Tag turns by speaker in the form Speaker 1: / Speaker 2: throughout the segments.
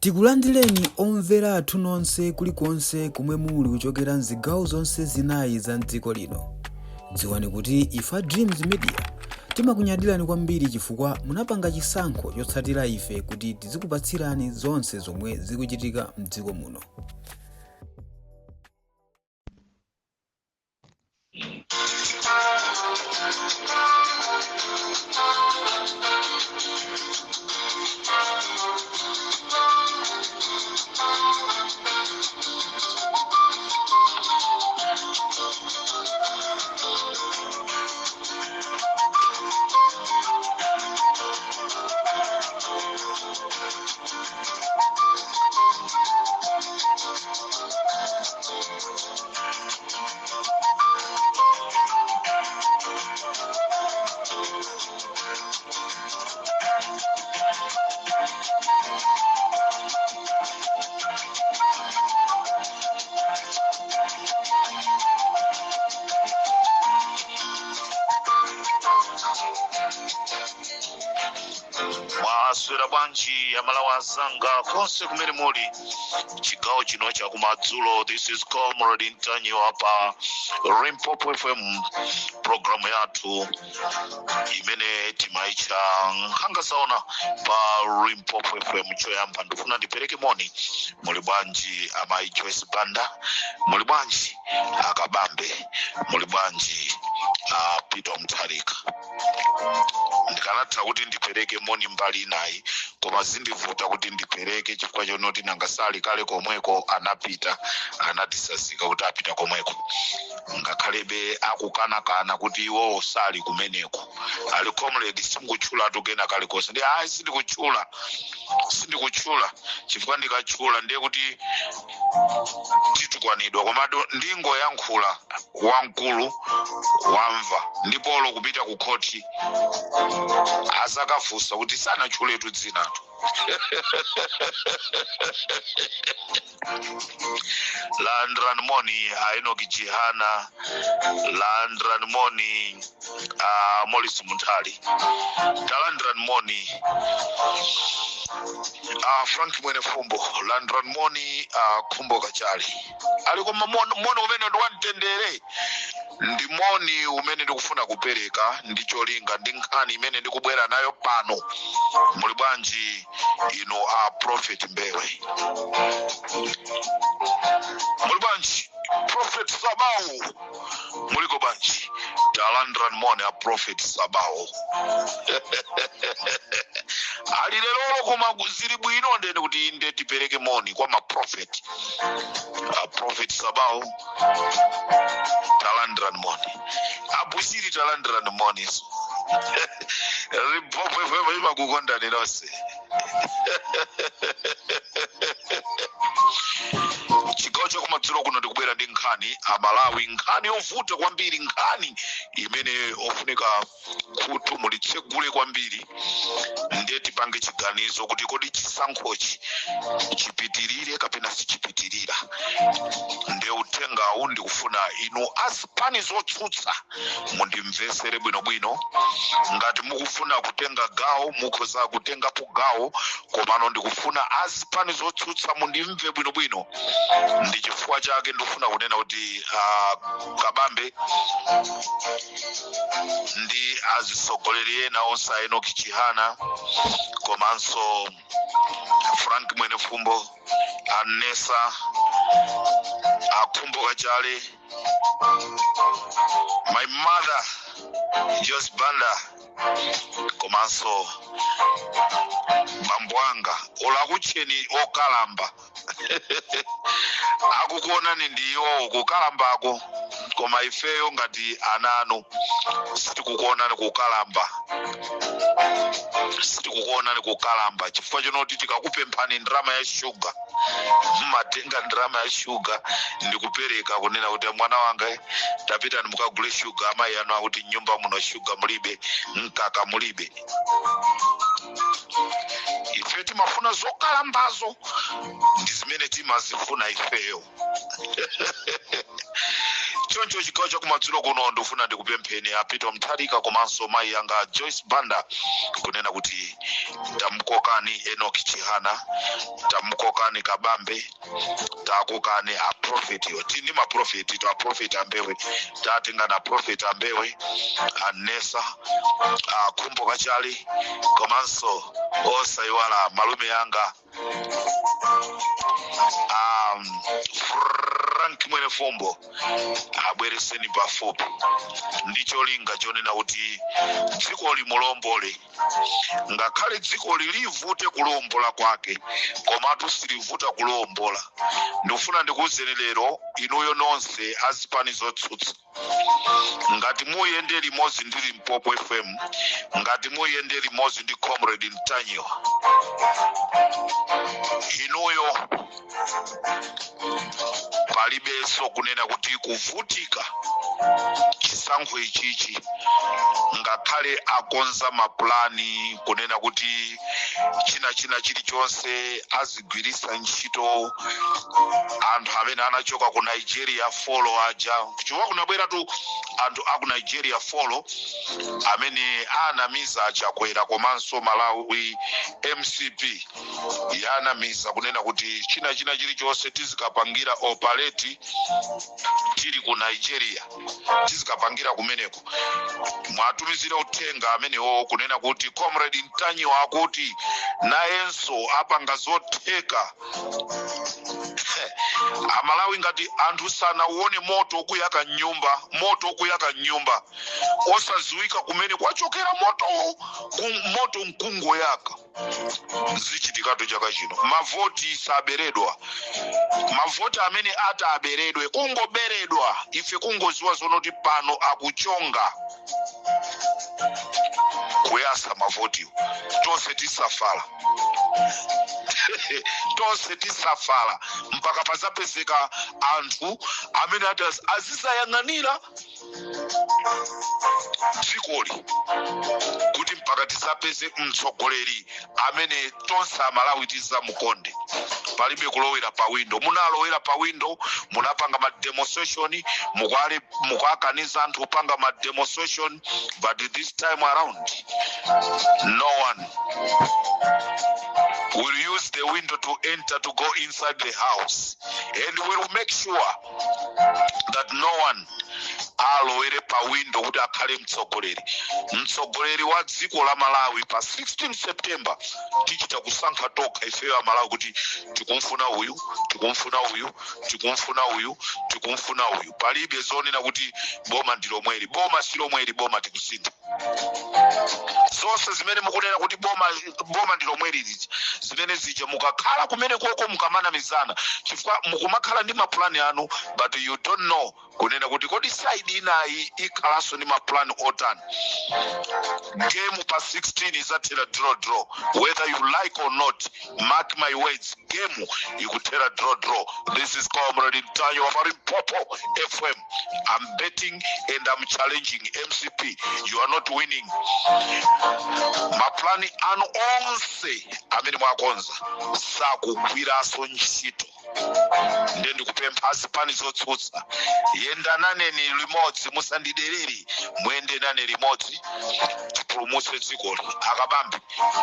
Speaker 1: Tikulandireni omvera athu nonse kulikonse komwe muli kuchokera mzigawo zonse zinayi za mdziko lino. Dziwani kuti ife a Dreams Media timakunyadirani kwambiri chifukwa munapanga chisankho chotsatira ife kuti tizikupatsirani zonse zomwe zikuchitika mdziko muno.
Speaker 2: Mwaswera bwanji Amalawi azanga konse kumene muli chigawo chino chakumadzulo? This is Comrade Ntanyiwa pa Limpopo FM, programu yathu imene timaitcha Nkhanga Zaona pa Limpopo FM. Choyamba ndifuna ndipereke moni. Muli bwanji amayi Joyce Banda? Muli bwanji akabambe? Muli bwanji a Peter Mutharika? Ndikanatha kuti ndipereke moni mbali inayi, koma zindivuta kuti ndipereke chifukwa chonoti nanga sali kale komweko, anapita, anatisazika kuti apita komweko, ngakhalebe akukanakana kuti iwowo sali kumeneko. Ali comrade, simukutchulatu kena kalikonse. Ndi ayi, sindikutchula, sindikutchula chifukwa ndikatchula ndiye kuti titukwanidwa, komatu ndingoyankhula, wamkulu wamva, ndipo olo kupita ku khoti azakafunsa kuti sanatchuletu dzinatu. Landirani moni a Enoki Chihana, landirani moni a Morris Munthali, talandirani moni a Frank Mwenefumbo, landirani moni a Khumbo Kachali. Ali koma moni umene ndi wamtendere, ndi moni umene ndikufuna kupereka ndi cholinga ndi nkhani imene ndikubwera nayo pano. Muli bwanji inu a Prophet Mbewe? Muli bwanji Prophet Sabau? Muliko bwanji? Talandirani moni a Prophet Sabau. Ali lerolo koma zili bwino, ndeni kuti inde tipereke moni kwa maprofeti. A Prophet Sabau, talandirani moni. Abushiri, talandirani moni. Limpopo FM imakukondani nonse. Chigawo chakumadzulo kuno ndikubwera ndi nkhani, Amalawi, nkhani yovuta kwambiri, nkhani imene ofunika khutu mulitsegule kwambiri. Ndiye tipange chiganizo kuti kodi chisankhochi chipitirire kapena sichipitirira. Ndiye uthengawu ndikufuna inu azipani zotsutsa mundimvesere bwinobwino. Ngati mukufuna kutenga gawo, mukhoza kutengapo gawo, komano ndikufuna azipani zotsutsa mundimve bwinobwino. Ndi chifukwa chake ndikufuna kunena kuti Kabambe ndi azitsogoleri ena onse, a Enoki Chihana komanso Frank Mwenefumbo, Anesa, Akhumbo Kachale, my mother Joyce Banda komanso bambo anga, olo akutcheni okalamba, akukuonani ndi iwowo kukalambako, koma ifeyo ngati ana anu sitikukuonani kukalamba, sitikukuonani kukalamba, chifukwa chonoti tikakupemphani ndalama ya shuga, mmatenga ndalama ya shuga ndikupereka, kunena kuti mwana wanga, tapitani mukagule shuga, amayi anu akuti mnyumba muno shuga mulibe, mkaka mulibe. Ife timafuna zokalambazo, ndi zimene timazifuna ifeyo. Choncho chigawo chakumadzulo kuno ndikufuna ndikupempheni a Peter Mutharika komanso mayi anga Joyce Banda kunena kuti tamukokani Enoch Chihana, tamukokani Kabambe, takokani aprofeti. Tini maprofeti to aprofeti ambewe, tatengana aprofeti ambewe, anesa akhumbo kachali, komanso osayiwala malume yanga Frank Mwenefumbo. Abwereseni pafupi ndi cholinga chonena kuti dziko limulombole. Ngakhale dziko lilivute kulombola kwake, komatu silivuta kulombola. Ndikufuna ndikuwuzeni lero inuyo nonse azipani zotsutsa, ngati muyende limodzi ndi Limpopo FM, ngati muyende limodzi ndi Comrade Ntanyiwa, inuyo palibenso kunena kuti kuvutika chisankho ichichi. Ngakhale akonza mapulani kunena kuti china china chilichonse azigwirisa ntchito anthu amene anachoka ku Nigeria four aja, chifukwa kunabweratu anthu aku Nigeria four amene anamiza Achakwera komanso Malawi MCP yanamiza kunena kuti china china chilichonse tizikapangira operate tili ku Nigeria, tizikapangira kumeneko. Mwatumizire uthenga amenewo kunena kuti Comrade Ntanyiwa akuti nayenso apanga zotheka. Amalawi, ngati anthu sanauone moto ukuyaka mnyumba, moto ukuyaka mnyumba osaziwika kumene kwachokera moto, moto mkungoyaka, zichitikatu chaka chino. Mavoti saberedwa. Mavoti amene ati aberedwe, kungoberedwa, ife kungoziwa zonoti pano akuchonga kuyasa mavotiwo, tonse tisafala, tonse tisafala mpaka pazapezeka anthu amene ati azizayang'anira dzikoli kuti mpaka tisapeze mtsogoleri amene tonse Amalawi tizamukonde. Palibe kulowera pa window. Munalowera pa window, munapanga ma demonstration, mukwakaniza anthu kupanga ma demonstration, but this time around no one will use the window to enter, to go inside the house, and we will make sure that no one alowere pa window kuti akhale mtsogoleri, mtsogoleri wa dziko la Malawi. Pa 16 September tichita kusankha tokha ifeyo Amalawi kuti tikumfuna uyu, tikumfuna uyu, tikumfuna uyu, tikumfuna uyu. Palibe zonena kuti boma ndi lomweli. Boma si lomweli, boma tikusintha. Zonse zimene mukunena kuti boma, boma ndi lomweli lija, zimene zija mukakhala kumene koko mukamanamizana, chifukwa mukumakhala ndi mapulani anu, but you don't know kunena kuti kodi side inayi ikhalanso ndi mapulani otani. Game pa 16 izathera draw draw, whether you like or not. Mark my words, game ikuthera draw draw. This is Comrade Ntanyiwa wa Limpopo FM. I'm betting and I'm challenging MCP: you are not winning. Maplani anu onse amene mwakonza sakugwiranso ntchito. Nde ndikupempha azipani zotsutsa, yendananeni limodzi, musandiderere, muyende nane limodzi tipulumutse dzikoli. Akabambe,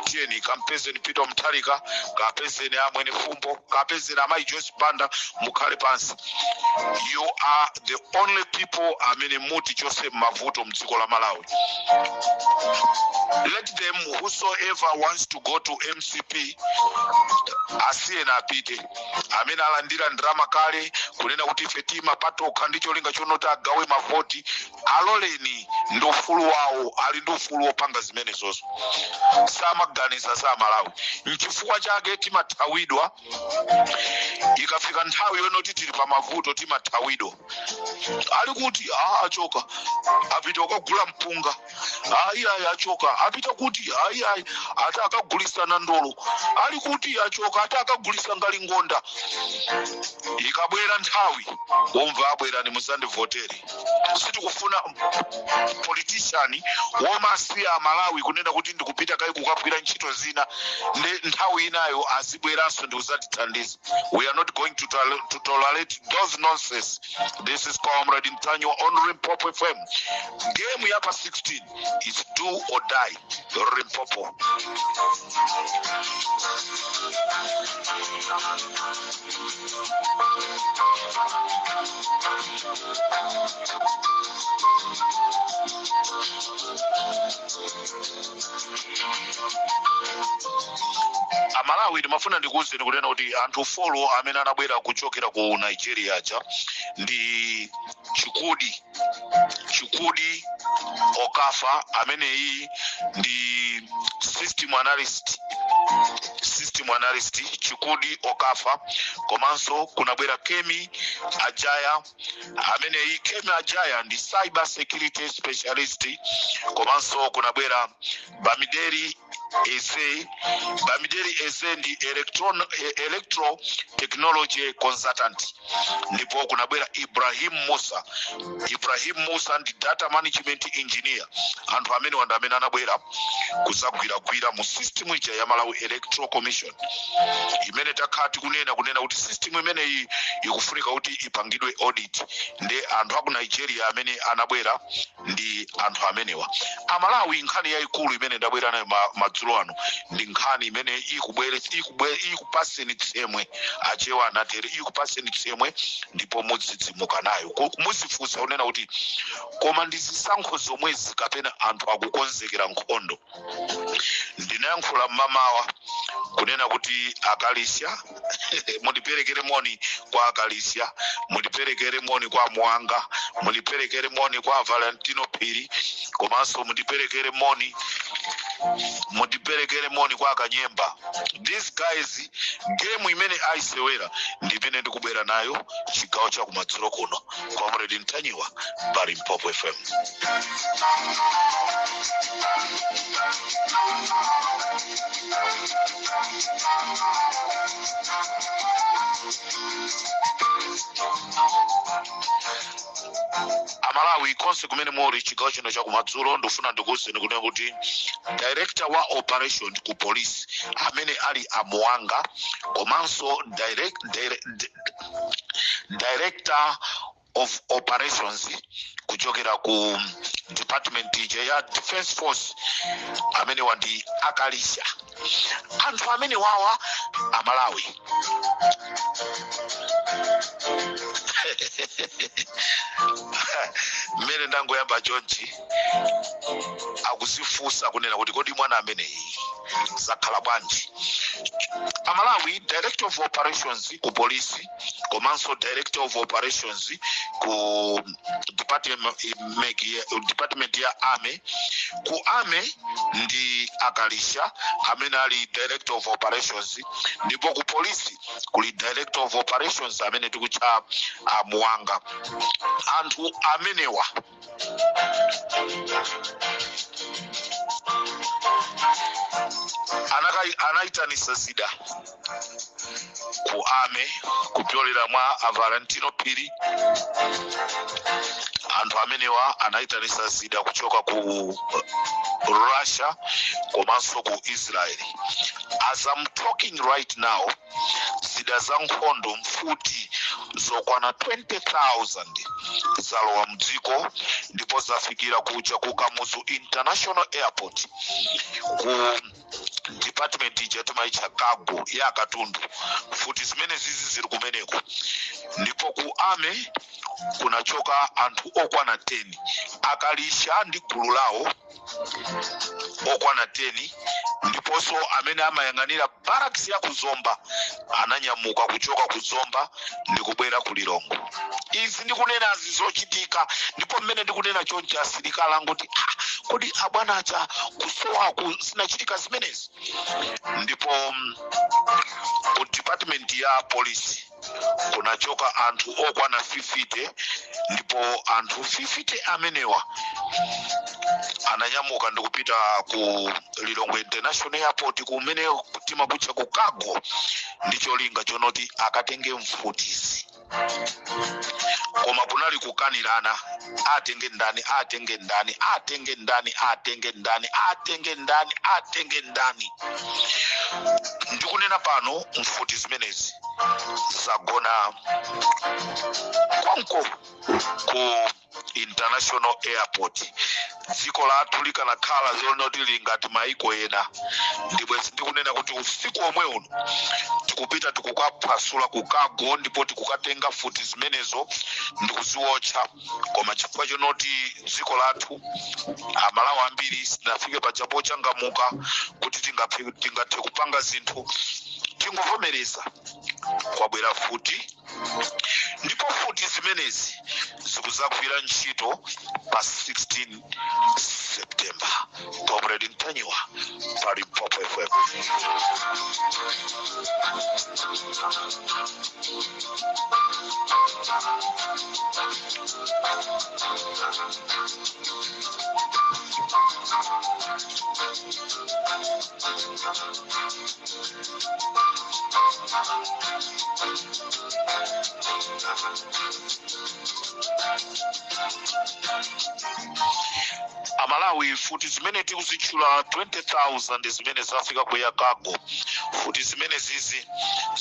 Speaker 2: tiyeni kampezeni Peter Mutharika, kapezeni amwene Fumbo, kapezeni amayi Joyce Banda, mukhale pansi. You are the only people amene muti chose mavuto mdziko la Malawi. Let them, whosoever wants to go to MCP, asiyena apite. Amene alandira ndalama kale kunena kuti ife tima patokha ndi cholinga chonoti agawe mavoti, aloleni, ndi ufulu wawo, ali ndi ufulu wopanga zimenezozo. Samaganiza za Malawi. Nchifukwa chake timathawidwa. Ikafika nthawi yonoti tili pa mavuto, timathawidwa. Ali kuti? Ah, achoka, apita ukagula mpunga. Ayi, ayi, achoka, apita kuti? Ayi, ayi, ati akagulisa nandolo. Ali kuti? Achoka, ati akagulisa ngalingonda. Ikabwera nthawi Nthawi womva abwerani muzandivotere. Sitikufuna politician womasiya Amalawi kunena kuti ndikupita kayi kukagwira ntchito zina, ndi nthawi inayo azibweranso ndi kuzatithandiza. We are not going to tolerate those nonsense. This is Comrade Ntanyiwa on Limpopo FM. Game ya pa 16 is do or die. Limpopo. Amalawi, ndimafuna ndikuwuzeni kunena kuti anthu four amene anabwera kuchokera ku Nigeria aja ndi Chikudi Okafa, ameneyi ndi system analyst Chikudi Okafa. Komanso kunabwera Kemi Ajaya, ameneyi Kemi Ajaya ndi cyber security specialist. Komanso kunabwera Bamideri Eze. Bamideri Eze ndi electro technology consultant. Ndipo kunabwera Ibrahim Musa. Ibrahim Musa ndi data management engineer. Anthu amene wanda amene anabwera kuzagwiragwira mu system ija ya Malawi Electoral Commission, imene takhala tikunena kunena kuti system imeneyi ikufunika kuti ipangidwe audit. Ndi anthu aku Nigeria amene anabwera ndi anthu amenewa. Amalawi, nkhani yayikulu imene ndabwera nayo madzulo ano ndi nkhani imene ikupaseni tsemwe. Achewa anatere, ikupaseni tsemwe ndipo mudzidzimuka nayo. Muzifunsa kunena kuti koma ndi zisankho zomwezi kapena anthu akukonzekera nkhondo? Ndinayankhula mmamawa kunena kuti Akalisya, mundiperekere moni kwa Akalisya, mundiperekere moni kwa Mwanga, mundiperekere moni kwa Valentino Phiri, komanso mundiperekere moni kwa Akanyemba. These guys, game imene ayisewera ndi imene ndikubwera nayo chigawo cha kumadzulo kuno. Comrade Ntanyiwa pa Limpopo FM. Amalawi konse kumene muli, chigawo chino chakumadzulo ndikufuna ndikuwuzeni kunena kuti director wa operation ku police amene ali Amuwanga, komanso director of operations kuchokera ku department ija ya Defense Force amenewa ndi Akalisha. Anthu amene wawa, Amalawi, mmene ndangoyamba chonchi akuzifunsa kunena kuti kodi mwana ameneyi zakhala bwanji? Amalawi, director of operations ku polisi komanso director of operations ku department ya army, ku army ndi Akalisha amene ali director of operations, ndipo ku polisi kuli director of operations amene tikutcha Amuwanga. Anthu amenewa anayitanisa zida ku army kupyolera mwa a Valentino Phiri. Anthu amenewa anayitanisa zida kuchoka ku Russia komanso ku Israel. As I'm talking right now, zida za nkhondo, mfuti zokwana 20,000 zalowa mdziko ndipo zafikira kuja ku Kamuzu International Airport, ku department ija timaitcha cargo ya katundu. Mfuti zimene zizi zili kumeneko. Ndipo ku army kunachoka anthu okwana 10, Akalisha ndi gulu lawo okwana 10. Ndiponso amene amayang'anira barracks ya kuzomba ananyamuka kuchoka kuzomba ndi kubwera ku Lilongwe. Izi ndikunenazi zochitika, ndipo mmene ndikunena chonchi asilikali angoti, "Ah, kodi abwana aja kusowaku zinachitika zimenezi?" Ndipo ku department ya polisi kunachoka anthu okwana 50, ndipo anthu 50 amenewa ananyamuka ndikupita ku Lilongwe International Airport, kumene timakutcha ku cargo, ndi cholinga chonoti akatenge mfutizi. Koma kunali kukanirana, atenge ndani, atenge ndani, atenge ndani, atenge ndani, atenge ndani, atenge ndani. Ndikunena pano, mfuti zimenezi zagona konko ku International Airport. Dziko lathu likanakhala zonoti lingati maiko ena, ndibwezi ndikunena kuti usiku omwe uno tikupita, tikukaphwasula ku cargo, ndipo tikukatenga futi zimenezo ndikuziwotcha. Koma chifukwa chonoti dziko lathu, Amalawi ambiri sitinafike paja pochangamuka kuti tingathe kupanga zinthu, tingovomereza kwabwera futi. Ndipo futi zimenezi zikuzagwira ntchito pa 16 September. Comrade Ntanyiwa pa Limpopo FM. Amalawi, futi zimene tikuzitchula 20,000 zimene zafika ku air cargo, futi zimene zizi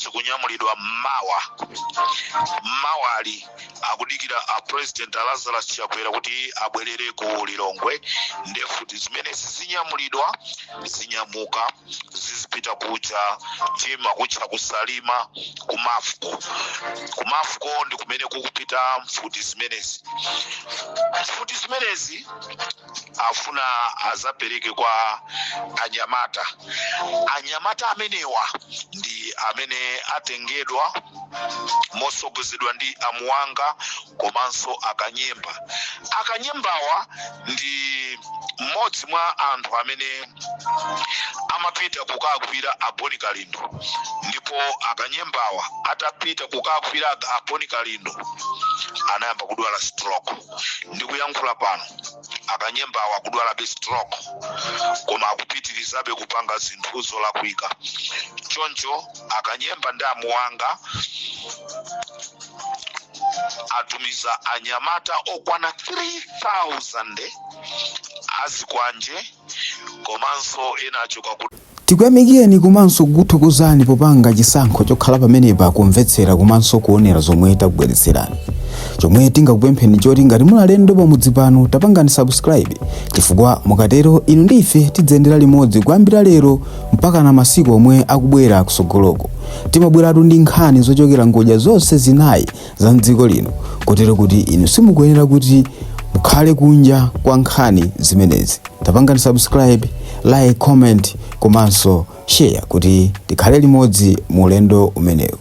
Speaker 2: zikunyamulidwa mawa. Mawali akudikira a President Lazarus Chakwera kuti abwerere ku Lilongwe, ndiye futi zimenezi zinyamulidwa, zinyamuka, zizipita kuja timakutcha ku Salima, ku Mafco. Ku Mafco ndi kumene kukupita mfuti zimenezi. Mfuti zimenezi afuna azapereke kwa anyamata. Anyamata amenewa ndi amene atengedwa mosogozedwa ndi Amuwanga komanso Akanyemba. Akanyembawa ndi mmodzi mwa anthu amene amapita kukagwira Aboni Kalindo, ndipo Akanyembawa atapita kukagwira Aboni Kalindo anayamba kudwala stroke. Ndikuyankhula pano, Akanyembawa akudwalabe stroke, koma akupitirizabe kupanga zinthu zolakwika. Choncho Akanyemba ndi Amuwanga atumiza anyamata okwana 3000 azikwanje, komanso ena achoka ku
Speaker 1: Tikuyamikeni komanso kukuthokozani popanga chisankho chokhala pamenepa kumvetsera komanso kuonera zomwe takubweretserani. Chomwe tingakupempheni choti ngati muli alendo pamudzi pano, tapangani subscribe, chifukwa mukatero inu ndi ife tidzayendera limodzi kuyambira lero mpaka na masiku omwe akubwera kusogoloko. Timabweratu ndi nkhani zochokera ngodya zonse zinayi za mdziko lino, kotero kuti inu simukuyenera kuti mukhale kunja kwa nkhani zimenezi. Tapangani subscribe, like, comment komanso share kuti tikhale limodzi mu ulendo umenewu.